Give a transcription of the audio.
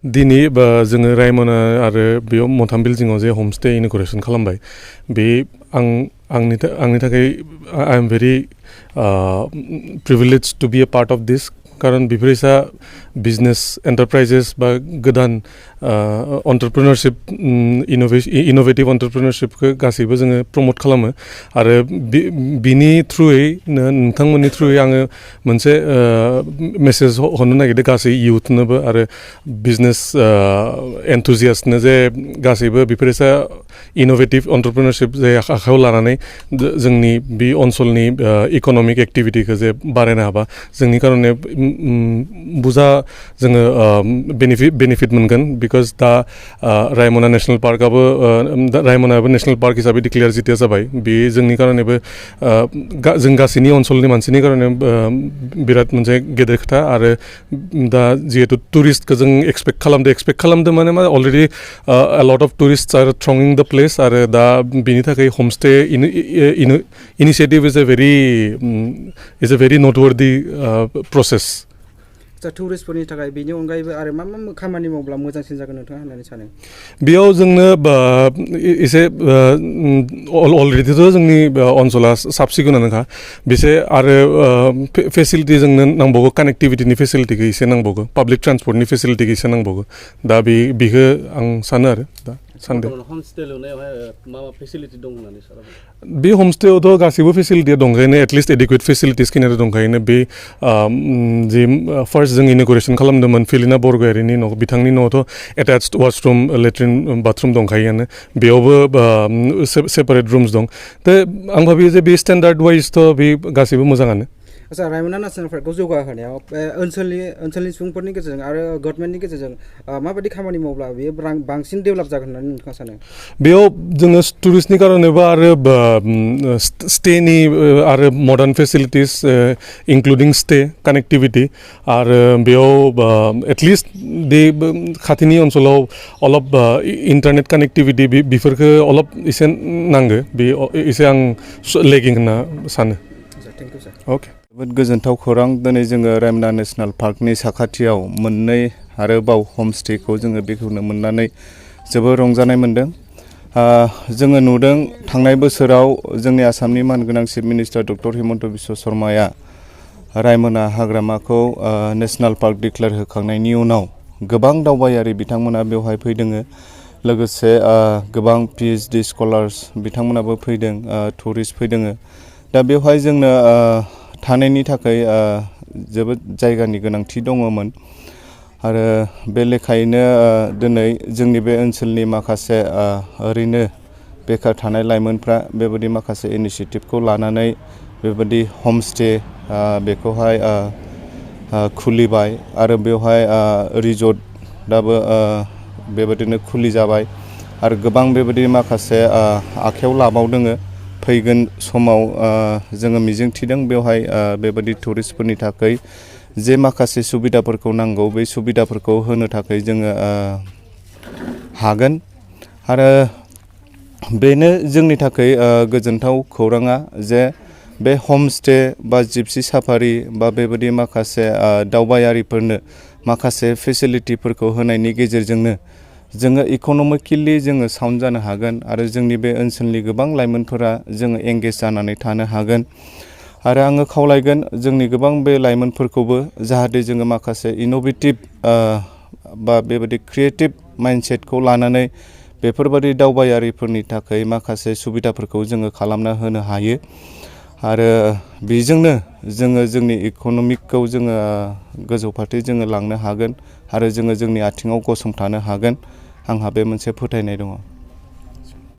दिनै जोङो रायमना आरो बेयाव मोनथाम बिल्डिंआव जे हमस्टे इन'ग्रेसन खालामबाय बे आंनि थाखाय I am very privileged to be a part of this कारण बेफोरबायसा बिजनेस एन्टारप्राइजेस बा गोदान एन्टारप्रेनारशिप इनोभेटिभ एन्टारप्रेनारशिपखौ गासैबो जोङो प्रमोट खालामो आरो बिनि थ्रुयै नोंथांमोननि थ्रुयै आङो मोनसे मेसेज हरनो नागिरदों गासै इयुथनोबो आरो बिजनेस एन्थुजियास्टनो जे गासैबो बेफोरबायसा इनोभेटिभ एन्टारप्रेनारशिप जे आखायाव लानानै जोंनि बे ओनसोलनि इक'नमिक एक्टिभिटिखौ जे बारायनो हाबा जोंनि कारने बुजा जोङो बेनिफिट मोनगोन बिकज दा रायमना नेशनेल पार्कआबो रायमनायाबो नेशनेल पार्क हिसाबै डिक्लेयार जितिया जाबाय बे जोंनि कारनेबो जों गासैनि ओनसोलनि मानसिनि कारने बिराद मोनसे गेदेर खोथा आरो दा जिहेतु टुरिस्टखौ जों एक्सपेक्ट खालामदों माने already a lot of tourists are thronging the place आरो दा बिनि थाखाय homestay initiative is a very noteworthy process. टुरिस्टफोरनि थाखाय बेनि अनगायैबो आरो मा खामानि मावब्ला मोजांसिन जागोन नोंथाङा होननानै सानो बेयाव जोंनो एसे अलरेडिथ' जोंनि ओनसोला साब सिखोनानोखा बेसे आरो फेसिलिटि जोंनो नांबावगौ कानेक्टिभिटिनि फेसिलिटिखौ एसे नांबावगौ पाब्लिक ट्रान्सपर्टनि फेसिलिटिखौ एसे नांबावगौ दा बेखौ आं सानो आरो दा सानदों हमस्टे लुनायावहाय मा फेसिलिटि दं होननानै सानो बे हमस्टेआवथ' गासैबो फेसिलिटिया दंखायोनो एटलिस्ट एडिकुवेट फेसिलिटिस खिनिया दंखायोनो बे जि फार्स्ट जों इन'ग्रेसन खालामदोंमोन फिलिना बरगयारिनि न' बिथांनि न'आवथ' एटाच्ड वाशरुम लेट्रिन बाथरुम दंखायोआनो बेयावबो सेपारेट रुम्स दं दा आं भाबियो जे बे स्टेन्डार्ड वाइजथ' बे गासैबो मोजाङानो आच्छा रायमना नेशनेल पार्कखौ जौगाहोनायाव ओनसोलनि सुबुंफोरनि गेजेरजों आरो गभर्नमेन्टनि गेजेरजों माबायदि खामानि मावब्ला बेयो बांसिन डेभेलप जागोन होननानै नोंथाङा सानो बेयाव जोङो टुरिस्टनि कारनेबो आरो स्टेनि आरो modern facilities including stay connectivity आरो बेयाव एटलिस्ट बे खाथिनि ओनसोलाव अलप इन्टारनेट कानेक्टिभिटि बेफोरखौ अलप एसे नांगौ बे एसे आं लेगिं होनना सानो अके जोबोद गोजोनथाव खौरां दिनै जोङो रायमना नेशनेल पार्कनि साखाथियाव मोननै आरोबाव हमस्टेखौ जोङो बेखेवनो मोननानै जोबोद रंजानाय मोनदों जोङो नुदों थांनाय बोसोराव जोंनि आसामनि मानगोनां chief minister doctor Himanta Biswa शर्माया रायमना हाग्रामाखौ नेशनेल पार्क डिक्लेयार होखांनायनि उनाव गोबां दावबायारि बिथांमोना बेवहाय फैदों लोगोसे गोबां PhD स्कलार्स बिथांमोनाबो फैदों टुरिस्ट फैदों दा बेवहाय जोंनो थानायनि थाखाय जोबोद जायगानि गोनांथि दङमोन आरो बे लेखायैनो दिनै जोंनि बे ओनसोलनि माखासे ओरैनो बेकार थानाय लाइमोनफ्रा बेबायदि माखासे इनिशिएटिभखौ लानानै बेबायदि हमस्टे बेखौहाय खुलिबाय आरो बेवहाय रिजर्टआबो बेबायदिनो खुलि जाबाय आरो गोबां बेबायदि माखासे आखायाव लाबावदों फैगोन समाव जोङो मिजिंथिदों बेवहाय बेबायदि टुरिस्टफोरनि थाखाय जे माखासे सुबिदाफोरखौ नांगौ बे सुबिदाफोरखौ होनो थाखाय जोङो हागोन आरो बेनो जोंनि थाखाय गोजोनथाव खौराङा जे बे हमस्टे बा जिपसि साफारि बा बेबायदि माखासे दावबायारिफोरनो माखासे फेसिलिटिफोरखौ होनायनि गेजेरजोंनो जोङो इक'नमिकेलि जोङो साउन्ड जानो हागोन आरो जोंनि बे ओनसोलनि गोबां लाइमोनफोरा जोङो एंगेज जानानै थानो हागोन आरो आङो खावलायगोन जोंनि गोबां बे लाइमोनफोरखौबो जाहाथे जोङो माखासे इनोभेटिभ बा बेबायदि क्रिएटिभ माइन्डसेटखौ लानानै बेफोरबायदि दावबायारिफोरनि थाखाय माखासे सुबिदाफोरखौ जोङो खालामना होनो हायो आरो बेजोंनो जोङो जोंनि इक'नमिकखौ जोङो गोजौ फारसे जोङो लांनो हागोन आरो जोङो जोंनि आथिङाव गसंथानो हागोन आंहा बे मोनसे फोथायनाय दङ